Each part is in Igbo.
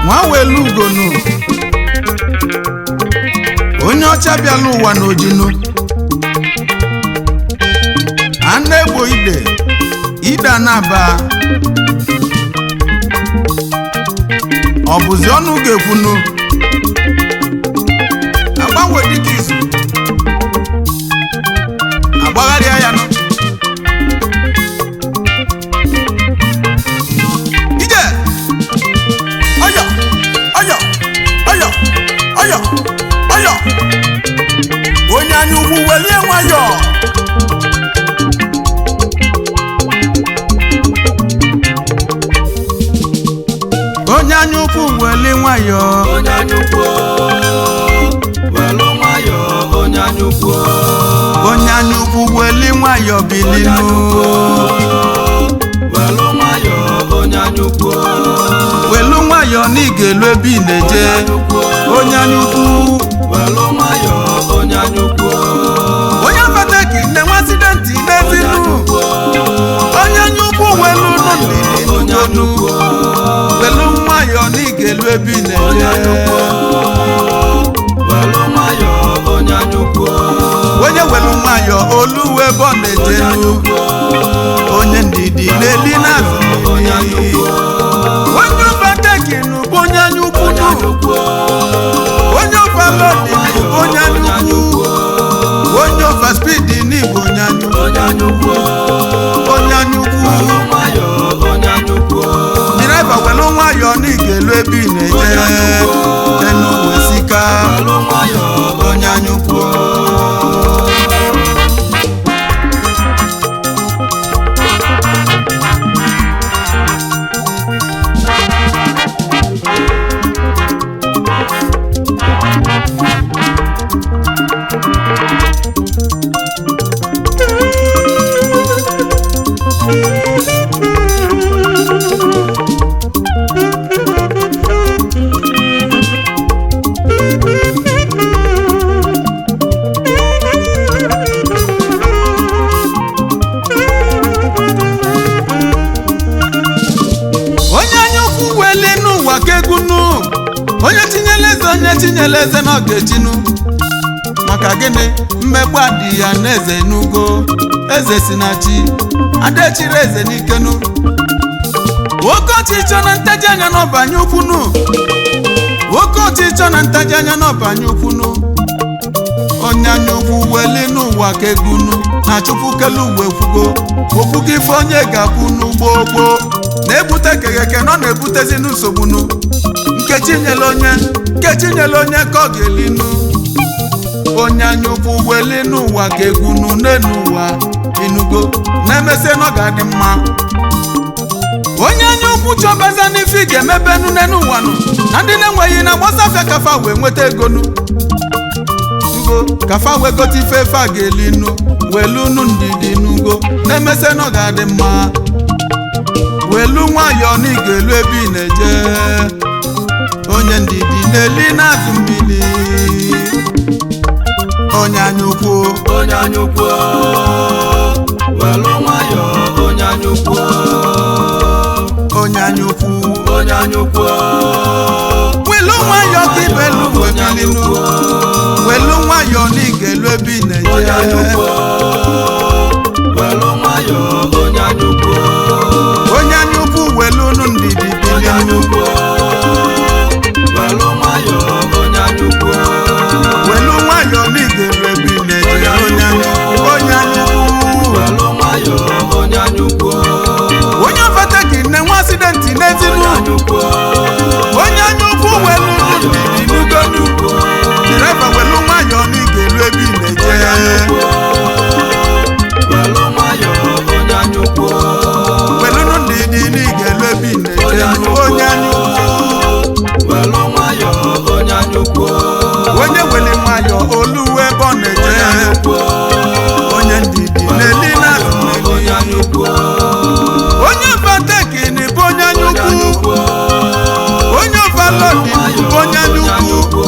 Nwa welu ugonu onye ọcha bịala ụwa n'ojinu anụ egbo ide ide anaba ọ bụzi ọnụ ga-ekwunu agbanwe dịka izu agbagharịa ya nụ ije ọyọ ọyọ ọyọ ọyọ ọyọ onye anya ukwu welie nwayọọ. Onye anya ukwu welie nwayọọ. Onye anya ukwu welu nwayọọ, onye anya ukwu. Onye anya ukwu welie nwayọọ bilinu. Welu nwayọọ, onye anya ukwu. Welu nwayọọ na ị ga-elu ebe ị na-eje. Onye anya ukwu welu nwayọọ, onye anya ukwu. Onye fataki na-enwe asidenti n'ezinu. Onye anya ukwu welu nụ ndidi n'ugonu. Welu nwayọọ na ị ga-elu ebe ị na-eje. Welu nwayọọ, onye anya ukwu. Onye welu nwayọọ olu ebe ọ na-ejenu. Onye ndidi na-eli n'azụ mmiri. Onye overtake bụ onye anya ukwu nụ. Onye overload bụ onye anya ukwu. Onye overspeed n'igbo onye anya ukwu. Onye anya ukwu. Onye anya ukwu. Welu nwayọọ, onye anya ukwu. Dịraiva welu nwayọọ na ị ga-elu ebe ị na-eje. Enu wesika. Welu nwayọọ, onye anya ukwu. Onye anya ukwu weli n'ụwa ka egwu nụ. Onye tinyela eze, onye tinyela eze na ọ ga-echinu. Maka gịnị? Mmegbu adị ya n'eze n'ugo. Eze si na chi adechiri eze n'ikenu. Oke ọchịchọ na ntaji anya n'ọbanye ukwu nụ. Oke ọchịchọ na ntaji anya n'ọbanye ukwu nụ. Onye anya ukwu weli n'ụwa ka egwu nụ. Na chukwu kelu uwe kwugo okwugo ife onye ga-abụ n'ugbo gboo na-ebute kegeke na ọ na-ebutezi nsogbu nụ. Nkechi nyere onye, nkechi nyere onye ka ọ ga-elinu. Onye anya ukwu weli n'ụwa ka egwu nụ n'enu ụwa inugo na-emesie na ọ ga-adị mma. Onye anya ukwu chọbaza n'ife ị ga-emebe nụ n'enu ụwa nụ na ndị na-enweghị na gbasafịa kafa wee nweta ego nụ ngo kafa wee gote ife efe a ga-elinu. Welu nụ ndidi nugo na-emesie na ọ ga-adị mma. Welu nwayọọ na ị ga-elu ebe ị na-eje. Onye ndidi na-eli n'azụ mmiri. Onye anya ukwu. Onye anya ukwu welu nwayọọ, onye anya ukwu. Onye anya ukwu. Onye anya ukwu. Welu nwayọọ ka ibelu webilinu. Welu nwayọọ na ị ga-elu ebe ị Onye anya na-eje. ukwu welu nwayọọ, onye anya ukwu. Onye anya ukwu welu nụ ndidi Onye anya bilinu. ukwu welu nwayọọ, onye anya ukwu. Welu nwayọọ na ị ga-elu ebe ị na-eje. Onye anya ukwu. Onye anya ukwu. Welu nwayọọ, onye anya ukwu. Onye overtake na-enwe asidenti n'ezinu. Onye anya ukwu. Onye anya ukwu welu nụ ndidi n'ugonu. Dịraiva welu nwayọọ na ị ga-elu ebe ị na-eje. Welu nwayọọ, onye anya ukwu. Welu nụ ndidi na ị ga-elu ebe ị na-eje. Onye anya ukwu. Welu nwayọọ, onye anya ukwu. Onye weli nwayọọ olu ebe ọ na-eje. Onye ndidi na-eli n'azụ mmiri. Onye anya ukwu. Onye overtake bụ onye anya ukwu. Onye overload bụ onye anya ukwu.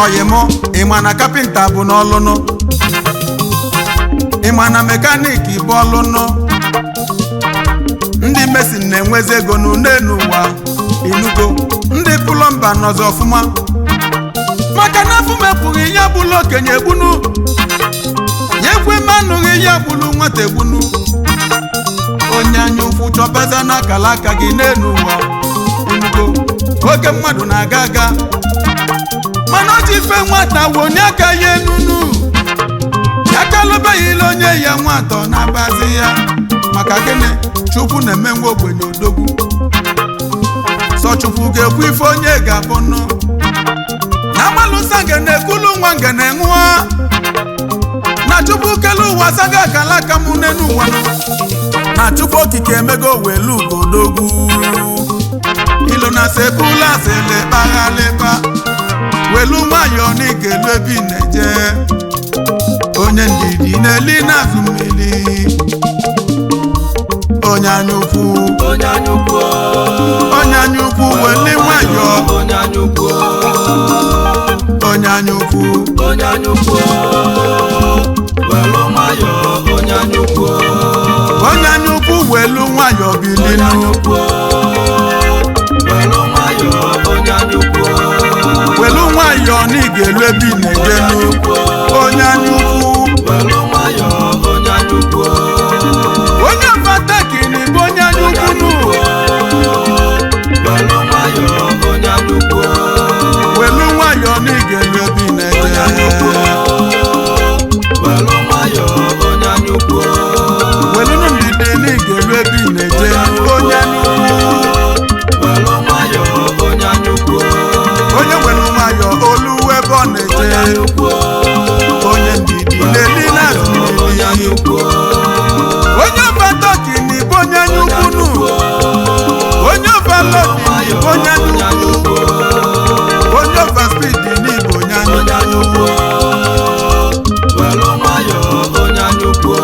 Oyimụ, ịma na kapịnta bụ n'ọlụnụ, ịma na mekaniki bụ ọlụnụ. Ndị mason na-enwezi ego n'une n'ụwa, inugo. Ndị plumber nọzi ọfụma, maka na afọ mepụghị ya bụlụ okenye egbunu, ya ekwe manụghị ya bụlụ nwata egbunu. Onye anya ukwu, chọbaza n'akala aka gị n'elu ụwa, inugo. Oge mmadụ na-aga aga, mana o ji ife nwata wonye aka ya enunu ya kalụbeghị ile onye ya nwata ọ na-abazi ya. Maka gịnị? Chukwu na-eme nwa ogbenye odogwu. Sọ Chukwu ga-ekwu ife onye ga-abụ nụ. Na amalụsa ngene ekulu nwa ngene ṅụọ na Chukwu kelu ụwa saga akala aka m n'elu ụwa nụ. Na Chukwu okike emego welu ugodogwu ilo na sebula sele kpaghalịba. Welu nwayọọ n'igelu ebe ị na-eje. Onye ndidi na-eli n'azụ mmiri. Onye anya ukwu, Onye anya ukwu, onye anya ukwu, weli nwayọọ. Onye anya ukwu, Onye anya ukwu, onye anya ukwu, welu nwayọọ, onye anya ukwu. Onye anya ukwu, welu nwayọọ. Onye Bilinu. anya ukwu, welu nwayọọ, onye anya ukwu. Welu nwayọọ n'igelu ebe ị Onye anya na-ejenu. ukwu, Onye anya ukwu, welu nwayọọ, onye anya ukwu. Onye fatakini bụ onye anya ukwu nụ. Welu nwayọọ, onye anya ukwu. Welu nwayọọ n'igelu ebe ị Onye anya ukwu, na-eje. Welu nwayọọ, onye anya ukwu. Welu ndidi n'igelu ebe ị na-eje. Onye anya ukwu, Welu nwayọọ, onye anya ukwu. Onye welu nwayọọ olu ebe ọ Onye na-eje. anya ukwu, Onye ndidi na-eli n'azụ onye anya mmiri. ukwu. Onye fatọkini bụ onye anya ukwu nụ. Onye overloading bụ onye anya ukwu. Onye overspeed n'ịbụ onye Onye anya anya ukwu. ukwu, welu nwayọọ, onye anya ukwu.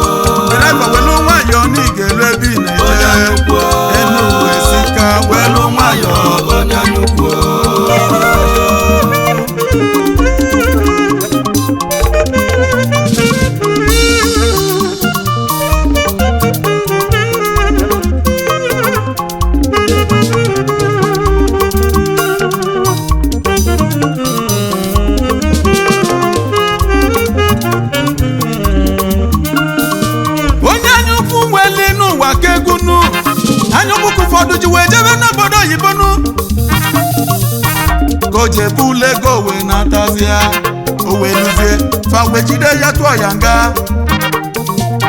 Driver, welu nwayọọ n'igelu ebe ị Onye na-eje. anya ukwu, Enu uwe sika, welu nwayọọ. Onye anya ukwu. Onye anya ukwu nweli n'ụwa ka egwu nụ. Anya ukwu ka ụfọdụ ji wee jebe n'obodo oyibo nụ, ka o ji ebule ego wee natazịa, o wee luzie, fa wee jide ya tụọ ya nga.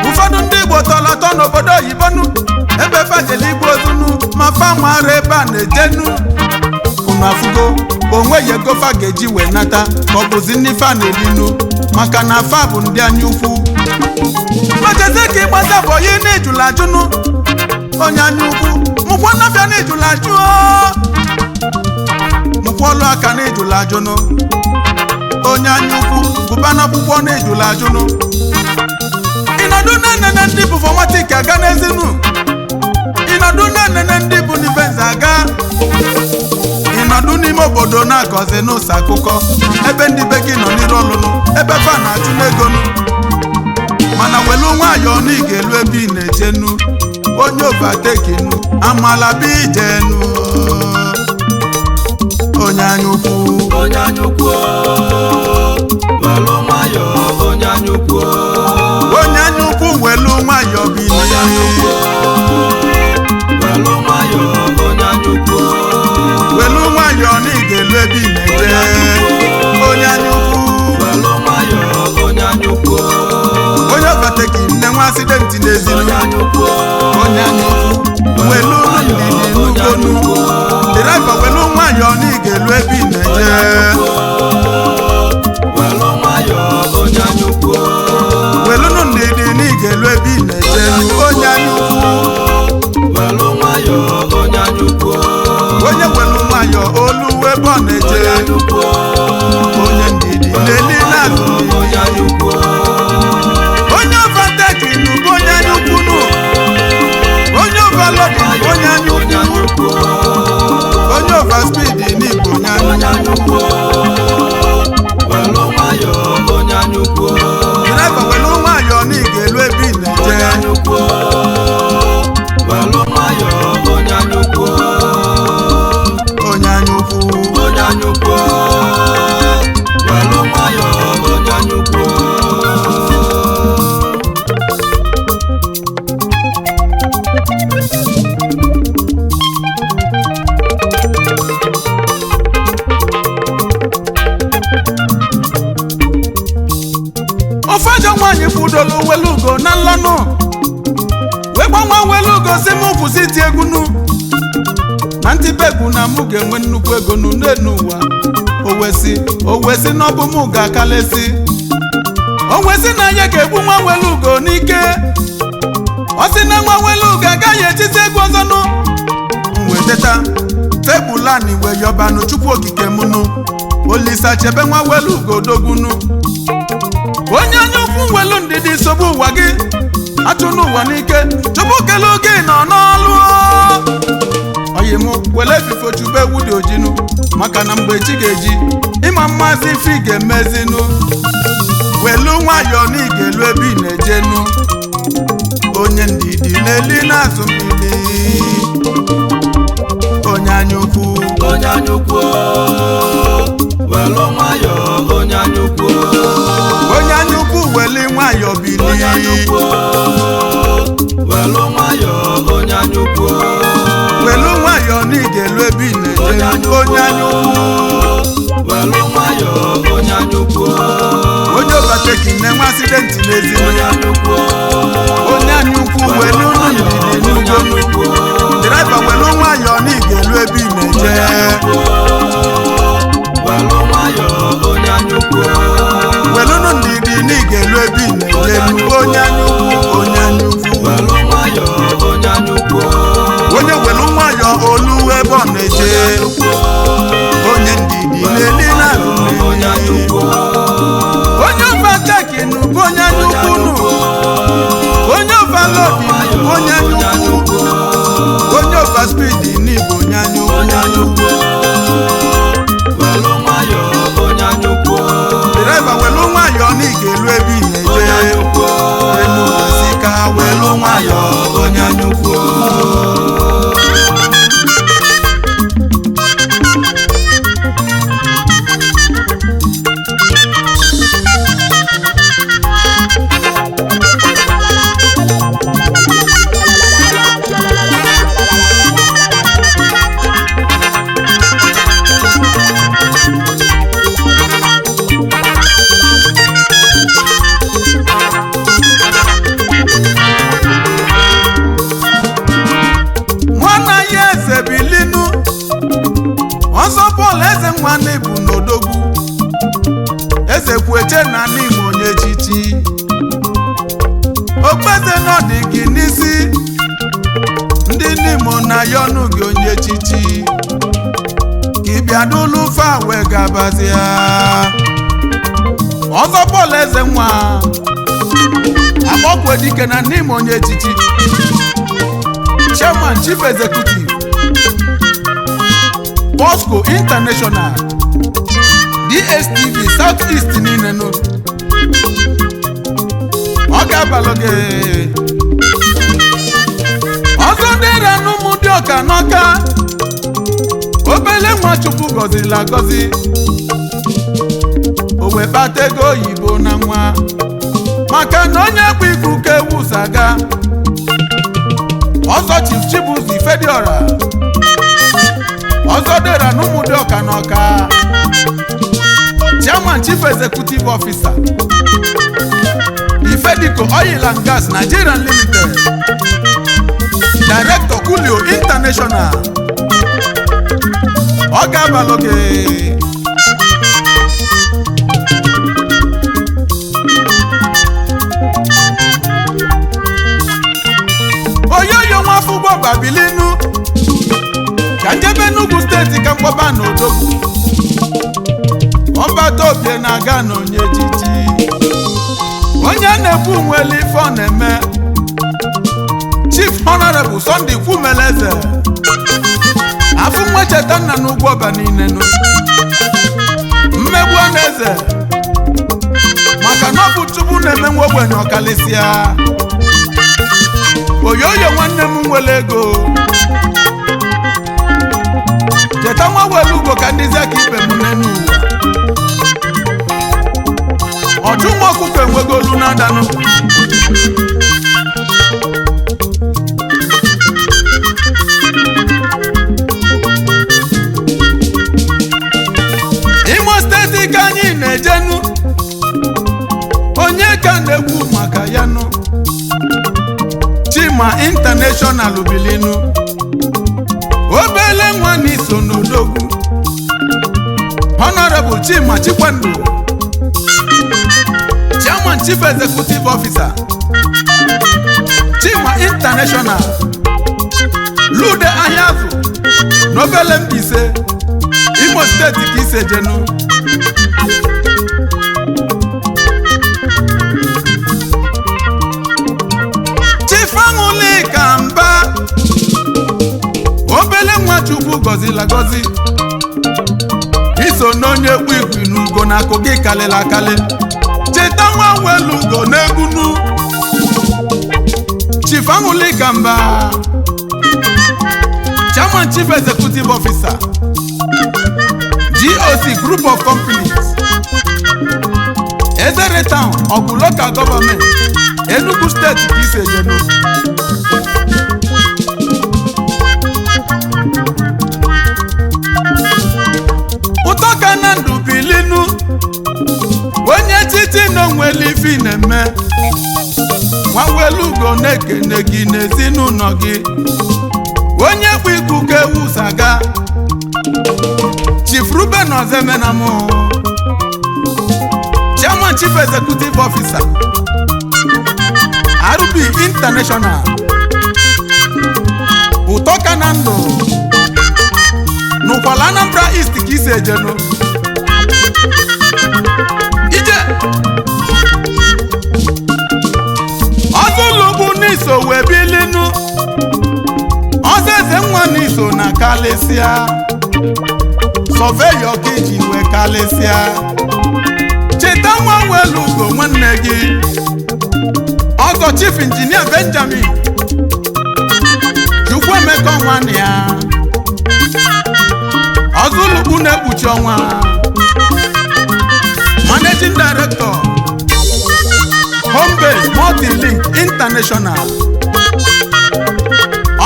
Ụfọdụ ndị Igbo tọrọ atọ n'obodo oyibo nụ, ebe fajele igbu ozunu, ma fa mara ebe a na-ejenu. Unu afụgo onwe ya ego fa ga-eji wee nata, ka ọ bụzi ndị fa na-elinu, maka na fa bụ ndị anya ukwu. Macheze ka ịgbasa bụ onye na-ejula ajụnụ. Onye anya ukwu, mụkwa nnafịa na-ejula ajụ, mụkwa ọlụ aka na-ejula ajụnụ. Onye anya ukwu, gụba n'akwụkwọ na-ejula ajụnụ. Ịnọdụ na-enene ndị bụ fọmatik aga n'ezinu, ịnọdụ na-enene ndị bụ nifenze aga, ịnọdụ n'ime obodo na-akọzi n'ụsọ akụkọ ebe ndị be gị nọ n'iru ọlụnụ, ebe fa na-achụ n'egonu. Mana welu nwayọọ na ị ga-elu ebe ị na-ejenu. Onye overtakinu, amala bụ ijenu. Onye anya ukwu, Onye anya ukwu, welu nwayọọ, onye anya ukwu. Onye anya ukwu, welu nwayọọ. Onye anya Bilie. ukwu, welu nwayọọ, onye anya ukwu. Welu nwayọọ na ị ga-elu ebe ị na-eje. Onye anya ukwu, Welu nwayọọ, onye anya ukwu. Onye overtaking na-enwe accident n'ezinu. Onye anya ukwu, Onye anya ukwu, welu ndidi n'ugonu. Driver, welu nwayọọ na ị ga-elu ebe ị na-eje. Welu nwayọọ, onye anya ukwu. Welunu ndidi na ị ga-elu ebe ị na-eje. Onye anya ukwu, Welu nwayọọ, onye anya ukwu. Onye welu nwayọọ olu ebe ọ Onye na-eje. anya ukwu, Onye ndidi na-eli n'azụ onye mmiri. anya ukwu. Onye overtaking bụ onye anya ukwu nụ. Onye overloading bụ onye anya Onye anya ukwu. ukwu, Onye overspeed n'igbo onye onye anya anya ukwu. Fudolu Welugo na nlọnụ wee gbanwe Welugo si mụ kwụsị iti egwu nụ na ntibegwu na mụ ga-enwe nnukwu ego nụ n'elu ụwa. Owesi na ọ bụ mụ ga-akalịsị. Owesi na ya ga-egbu nwa Welugo n'ike. Ọ sị na nwa Welugo agaghị etiti egwu ọzọ nụ. Weteta tebụl ani wee yọbanụ Chukwu okike mụnụ Olisa chebe nwa Welugo dogunu. Onye anya ukwu welu ndidi sobu ụwa gị achụ n'ụwa n'ike chukwu kelu gị nọ n'ọlụ. Oyi mụ wele fifo chube ewu dị ojinu maka na mgbe chi ga-eji ịma mmazi ife ị ga-emezinu. Welu nwayọọ na ị ga-elu ebe ị na-ejenu. Onye ndidi na-eli na-azụ mmiri. Onye anya ukwu, onye anya ukwu, welu nwayọọ, onye anya ukwu, onye anya ukwu weli nwayọọ bili. Onye anya ukwu, welu nwayọọ, onye anya ukwu, welu nwayọọ na ị ga-elu ebe ị na-ejenu. Onye anya ukwu, welu nwayọọ, onye anya ukwu, onye ọbateki na-enwe asidenti n'ezi. Onye anya ukwu, onye anya ukwu welu ndidi n'ugonu. Draịva welu nwayọọ na ị ga-elu ebe ị na-eje. Welu nwayọọ, onye anya ukwu, welunu ndidi na ị ga-elu ebe ị na-eje. Onye anya ukwu, onye anya ukwu, welu nwayọọ, onye anya ukwu, onye welu nwayọọ olu ebe ọ na-eje. Onye ndidi na-eli na-alụ onye anya ukwu, onye overtake nụ bụ onye anya ukwu nụ. Onye overload nụ bụ onye anya ukwu. Onye overspeed n'ịbụ onye anya ukwu. Onye anya ukwu, welu nwayọọ, onye anya ukwu, Draịva welu nwayọọ na ị ga-elu ebe ị onye na-eje. anya ukwu, Elu sika welu nwayọọ, onye anya ukwu. Nwanna ya eze bilinu ọzọ Pọl eze nwanne bụ n'odogwu eze kwueche na n'Imo onye chichi okpeze n'ọdị gị n'isi ndị n'Imo na ya ọnụ gị onye chichi ka ị bịa n'ụlọ fa wee gabazia. Ọzọ Pọl eze nwa akpọkwe dike na n'Imo onye chichi Chairman Chief Executive Bosco International DSTV South East niile nụ ọ ga-abalụ gị. Ọzọ dịra n'ụmụ dị ọka n'ọka obele nwa Chukwu gọziri agọzi o wee kpata ego oyibo na nwa maka na onye bụ iku ka ewu saga. Ọzọ Chief Chibuzo Ifediora ọzọ dịra n'ụmụ dị ọka n'ọka Chairman Chief Executive Officer Ifedico Oil and Gas Nigeria Limited, Director Kulio International. Ọ ga-abalụ gị. Oyoyo nwafọ babilinu ka njebe Enugu steeti ka mkpọba na odogwu ọbata obie na-aga na onye chichi onye na-ekwu nwere ife ọ na-eme. Chief Honorable Sunday Kwumeleze afụ nwa cheta nna n'ugwu ọba niile nụ mmegbu na eze maka na ọ bụ Chukwu na-eme nwa ogbenye ọkalịsịa. Oyoyo nwanne m nwere ego cheta nwa Welugo ka ndị aka ibe m n'elu ụwa. Ọchụ nwa ọkụkọ enwego olu na-adanụ. Imo steeti ka anyị na-ejenu onye ka na-ekwu maka Chima International bilinu, obele nwa n'iso n'odogwu. Honorable Chima Chikwendu, Chairman, Chief Executive Officer, Chima International, Lude Ahịazụ n'obele Mbaise, Imo Steeti ka ise jenu. Chief Aṅụlika Mba, obele nwa Chukwu gọzila gọzi, iso n'onye kpu ikwi n'ugo na akụ gị kalịla akali. Cheta nwa welu ugo n'egunu. Chief Aṅụlika Mba, Chairman, Chief Executive Officer, GOC Group of Companies, Ezere Town, Ọgụ Local Government, Enugu Steeti ka isi ejenu. Ụtọ ka na ndụ bilinu, onye titi na onwere ife na-eme. Nwawelugo na-ekene gị n'ezinụlọ gị, onye bụ ikuku ewu saga. Chief Ruben Ozemenam, Chairman, Chief Executive Officer, RB International, ụtọ ka na ndụ n'ụkwala Anambra East ka isi ejenu ije. Ọzọlugbu n'iso wee bilinu, ọzọ eze nwa n'iso na kalịsịa, surveyor ka iji wee kalịsịa. Cheta nwa welu ugo nwanne gị ọzọ, Chief Engineer Benjamin Chukwuemeka nwanne ya, ọzọlugbu na-ekpuchi ọnwa, Managing Director, Homebase Multilink International.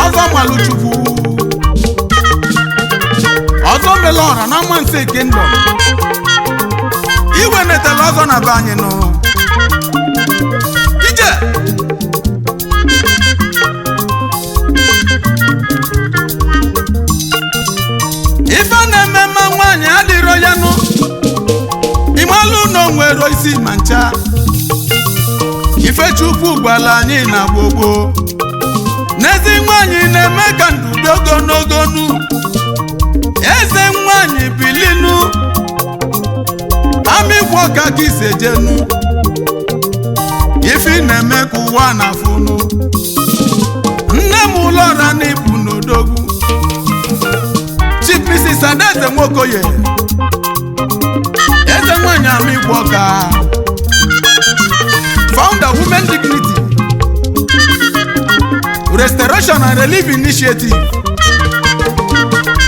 Ọzọ Maluchukwu, ọzọ melọra na Amansi Kingdom, iwe netara ọzọ na be anyị nụ ije. Ife na-eme mma nwaanyị adịrọ ya nụ, ịmalụ na o nwere isi ma ncha. Ifechukwu gwara anyị na gbogbo n'ezi nwaanyị na-eme ka ndụ dị ogologo nu. Eze nwaanyị bilinu, amịgwọ ka ka isi ejenu, ife na-eme ka ụwa na-afụnụ. Nne m ụlọra na ibu n'odogwu. Chief Mrs. Adaeze Nwokoye, eze nwaanyị amịgwọ ka, founder, Women Dignity Restoration and Relief Initiative,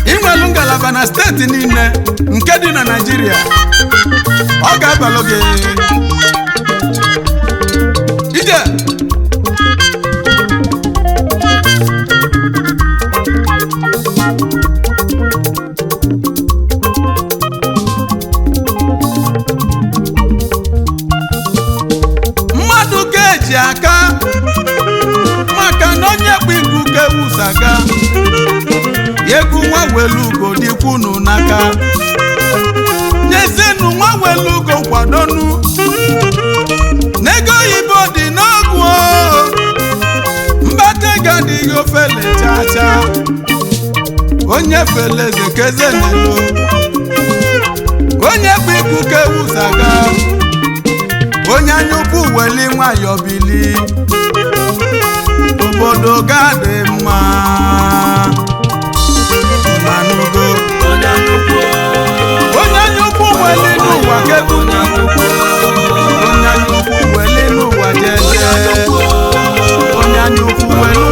inwelu ngalaba na steeti niile nke dị na Naịjirịa. Ọ ga-abalụ gị ije. Mmadụ ga-eji aka maka na onye kpu iku ka ewusaga egwu. Nwa welu ugo dịkwunu n'aka, nyezenu nwa welu ugo kwadonu n'ego oyibo dị n'ọgwụ o. Mbata ego adịghị ofele chaa chaa, onye fele eze ka eze na-elo. Onye kpu iku ka ewusaga, onye anya ukwu weli nwayọ bili, obodo ga-adị mma. Manugo. Onye anya ukwu. Onye anya ukwu weli n'ụwa kebu. Onye anya ukwu. Onye anya ukwu weli n'ụwa jeje. Onye anya ukwu. Onye anya ukwu weli.